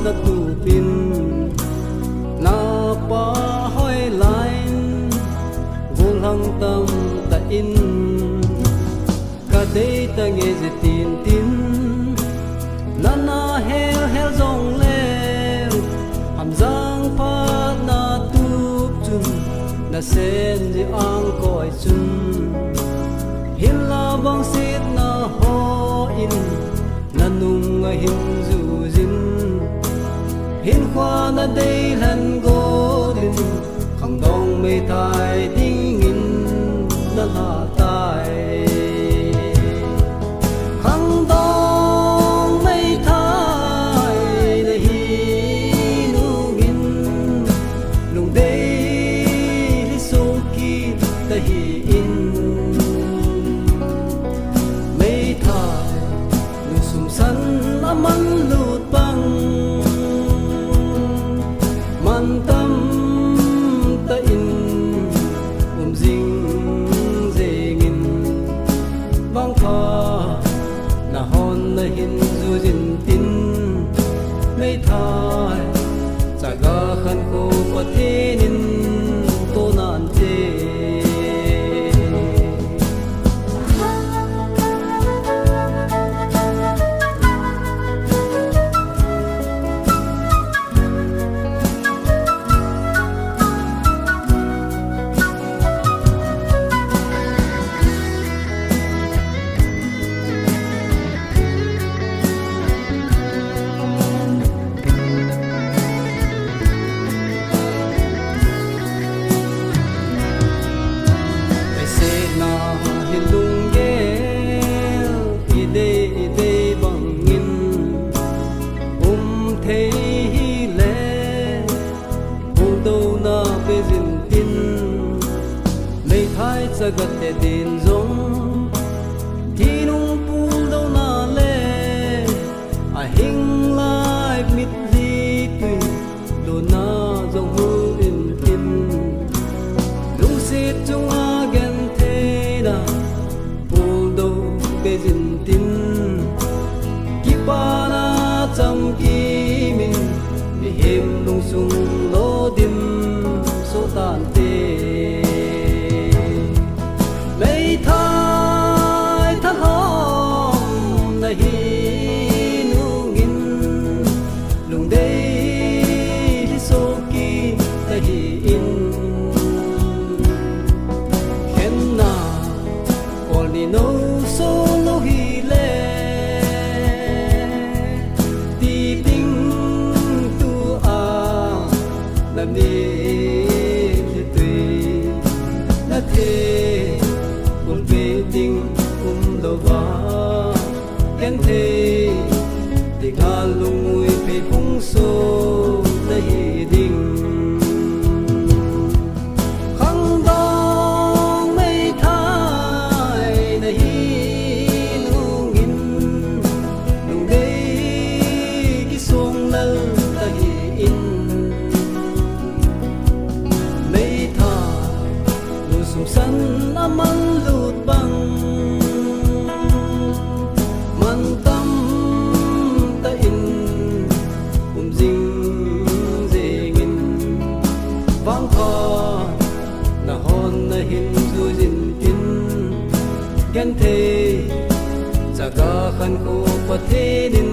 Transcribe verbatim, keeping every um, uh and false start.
natupin, napa hoilai in, gollhang tamtah in kadei tange, jeh tin tin nana hel hel jongleng, Hamjang phat natup chun nasen ji ang koi chun, hinla vangsetna hon nanung ahin jujin, hinkho nadei lhen godin, khangdong meithai dingin nalha tai. Khangdong meithai nahi nungin, lungdei hi sokit tahi in, meithai nu sumsan aman lut bang, mantam tah in um jing jengin, vangpha nahon nahin jujin tin, meithai chaga khankho Pathen in tonan te. Eisetna hi lunggel idei idei bangin um thei hile, puldouna peijin tin, meithai chaga te din jong thinung puldouna le, ahing lai mitlhi tui lona jong hul in tin, lungset chunga gentheina puldou peijin tin, kipana chamkim in mihem lungsung lodim soh tante. Meithai thalhom nahi nungin, lungdei hi sokit tahi in, khenna kol ni nou so lou hile, ti ding tua namit hi tui nathe, pulpeh ding umlouva, genthei dinga lungngui phei phung so nahi ding. Khangdong meithai nahi nungin, lungdei kisong lal tahi in, meithai nu sumsan aman lut bang, mantam tah in um jing jengin, vangpha nahon nahin jujin tin, genthei chaga khankho Pathen in